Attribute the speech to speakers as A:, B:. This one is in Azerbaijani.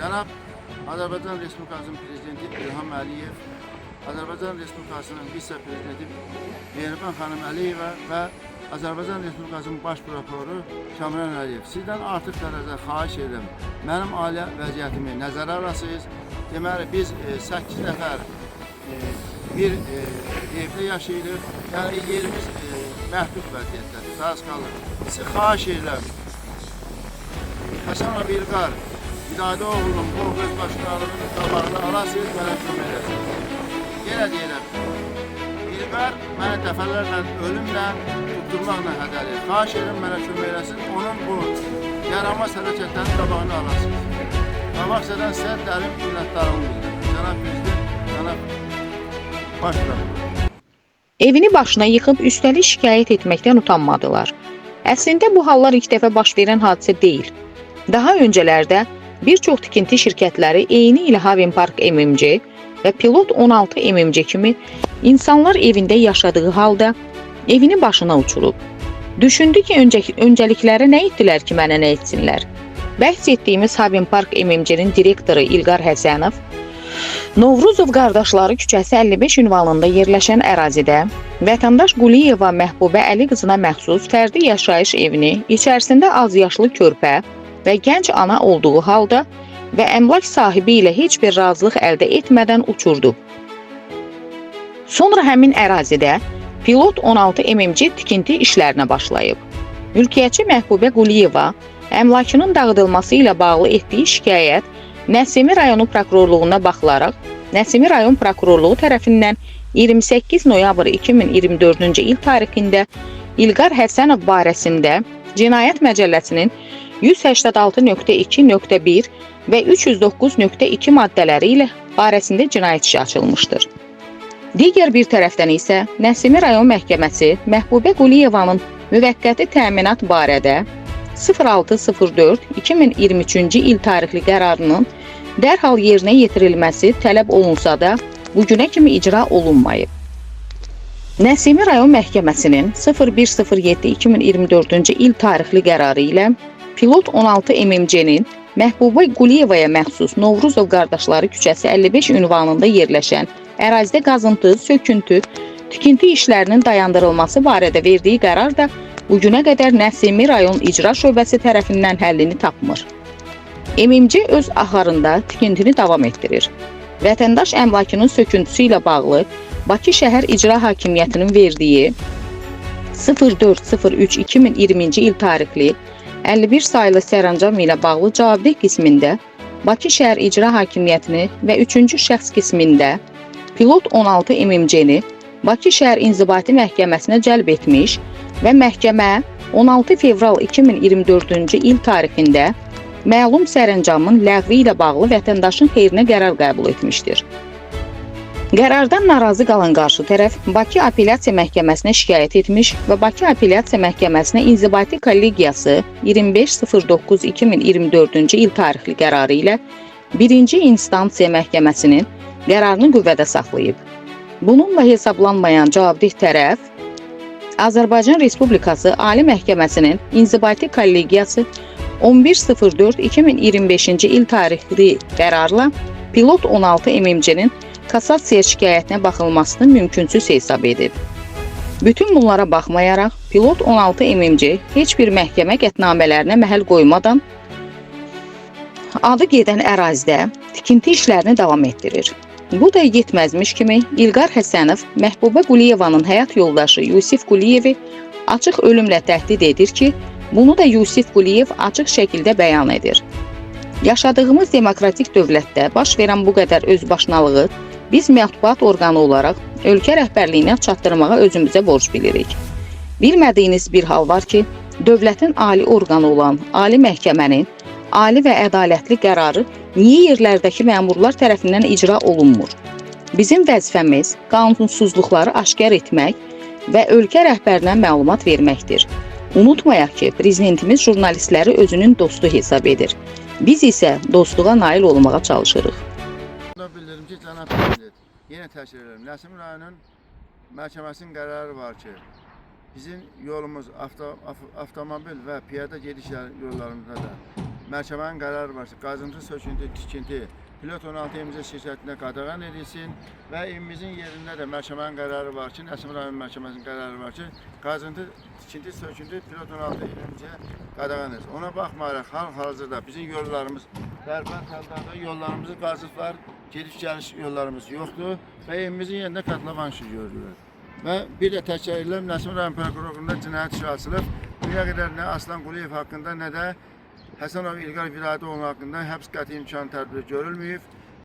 A: Cənab Azərbaycan Respublikasının Prezidenti İlham Əliyev, Azərbaycan Respublikasının vitse-prezidenti Mehriban xanım Əliyeva və Azərbaycan Respublikasının Baş Prokuroru Kamran Əliyev. Sizdən artıq dərəcədə xahiş edirəm. Mənim ailə vəziyyətimi nəzərə alasınız. Deməli biz 8 nəfər bir evdə yaşayırıq. Yəni yerimiz məhdud vəziyyətdədir, az qalır. Sizi xahiş edirəm. Həsənov İlqar Vidadi oğlunun bu özbaşınalığının qabağını alasınız, mənə kömək edəsiniz. Yenə deyirəm, İlqar məni dəfələrlə ölümlə, tutturmaqla hədələyir. Xahiş edirəm, mənə kömək eləsin, onun bu yaramaz hərəkətlərinin qabağını alasınız. Qabaqcadan sizə dərin minnətdarlığımı bildirirəm. Cənab Prezident, cənab Baş Prokuror.
B: Evini başına yıxıb üstəlik şikayət etməkdən utanmadılar. Əslində bu hallar ilk dəfə baş verən hadisə deyil. Daha öncələrdə bir çox tikinti şirkətləri eyni ilə Havin Park MMC və Pilot 16 MMC kimi insanlar evində yaşadığı halda evini başına uçurub. Düşündü ki, öncəlikləri nə etdilər ki, mənə nə etsinlər? Bəhs etdiyimiz Havin Park MMC-nin direktoru İlqar Həsənov Novruzov qardaşları küçəsi 55 ünvanında yerləşən ərazidə vətəndaş Quliyeva Məhbubə Əli qızına məxsus fərdi yaşayış evini içərisində azyaşlı körpə və gənc ana olduğu halda və əmlak sahibi ilə heç bir razılıq əldə etmədən uçurdu. Sonra həmin ərazidə Pilot 16 MMC tikinti işlərinə başlayıb. Mülkiyyətçi Məhbubə Quliyeva əmlakının dağıdılması ilə bağlı etdiyi şikayət Nəsimi rayonu prokurorluğuna baxılaraq Nəsimi rayon prokurorluğu tərəfindən 28 noyabr 2024-cü il tarixində İlqar Həsənov barəsində Cinayət Məcəlləsinin 186.2.1 və 309.2 maddələri ilə barəsində cinayət işi açılmışdır. Digər bir tərəfdən isə Nəsimi rayon məhkəməsi Məhbubə Quliyevanın müvəqqəti təminat barədə 06.04.2023-cü il tarixli qərarının dərhal yerinə yetirilməsi tələb olunsa da, bu günə kimi icra olunmayıb. Nəsimi rayon məhkəməsinin 01.07.2024-cü il tarixli qərarı ilə Pilot 16 MMC-nin Məhbubə Quliyevaya məxsus Novruzov qardaşları küçəsi 55 ünvanında yerləşən ərazidə qazıntı, söküntü, tikinti işlərinin dayandırılması barədə verdiyi qərar da bu günə qədər Nəsimi rayon İcra Şöbəsi tərəfindən həllini tapmır. MMC öz axarında tikintini davam etdirir. Vətəndaş əmlakının söküntüsü ilə bağlı Bakı şəhər İcra Hakimiyyətinin verdiyi 04.03.2020-ci il tarixli 51 saylı sərəncam ilə bağlı cavabdeh qismində Bakı şəhər İcra Hakimiyyətini və üçüncü şəxs qismində Pilot 16 MMC-ni Bakı şəhər İnzibati Məhkəməsinə cəlb etmiş və məhkəmə 16 fevral 2024-cü il tarixində məlum sərəncamın ləğvi ilə bağlı vətəndaşın xeyrinə qərar qəbul etmişdir. Qərardan narazı qalan qarşı tərəf Bakı Apellyasiya Məhkəməsinə şikayət etmiş və Bakı Apellyasiya Məhkəməsinə İnzibati Kollegiyası 25.09.2024-cü il tarixli qərarı ilə birinci instansiya məhkəməsinin qərarını qüvvədə saxlayıb. Bununla hesablanmayan cavabdeh tərəf Azərbaycan Respublikası Ali Məhkəməsinin İnzibati Kollegiyası 11.04.2025-ci il tarixli qərarla Pilot 16 MMC-nin kassasiya şikayətinə baxılmasını mümkünsüz hesab edib. Bütün bunlara baxmayaraq, Pilot 16 MMC heç bir məhkəmə qətnamələrinə məhəl qoymadan adı gedən ərazidə tikinti işlərini davam etdirir. Bu da yetməzmiş kimi İlqar Həsənov Məhbubə Quliyevanın həyat yoldaşı Yusif Quliyevi açıq ölümlə təhdid edir ki, bunu da Yusif Quliyev açıq şəkildə bəyan edir. Yaşadığımız demokratik dövlətdə baş verən bu qədər özbaşınalığı biz mətbuat orqanı olaraq ölkə rəhbərliyinə çatdırmağa özümüzə borc bilirik. Bilmədiyiniz bir hal var ki, dövlətin ali orqanı olan Ali Məhkəmənin ali və ədalətli qərarı niyə yerlərdəki məmurlar tərəfindən icra olunmur? Bizim vəzifəmiz qanunsuzluqları aşkar etmək və ölkə rəhbərinə məlumat verməkdir. Unutmayaq ki, prezidentimiz jurnalistləri özünün dostu hesab edir. Biz isə dostluğa nail olmağa çalışırıq.
A: Da bildirim ki, cənab prezident, yenə təkrar edirəm. Nəsimi rayonunun məhkəməsinin qərarı var ki, bizim yolumuz avtomobil və piyada gediş yollarımızda da məhkəmənin qərarı var ki, qazıntı, söküntü, tikinti Pilot 16 MC şirkətinə qadağan edilsin və evimizin yerində də məhkəmənin qərarı var ki, Nəsimi rayon məhkəməsinin qərarı var ki, qazıntı, tikinti, söküntü Pilot 16 MC qadağan edilsin. Ona baxmayaraq hal-hazırda bizim yollarımız bərbat haldadır, yollarımızı qazıblar, gediş gəliş yollarımız yoxdur və evimizin yerində kotlovan işi görürlər. Və bir də təkrar edirəm, Nəsimi rayon prokurorluğunda cinayət işi açılıb. Dünya qədər nə Aslan Quliyev haqqında, nə də Həsənov İlqar Vilayətoğlu haqqında həbs qəti imkan tədbiri görülməyib.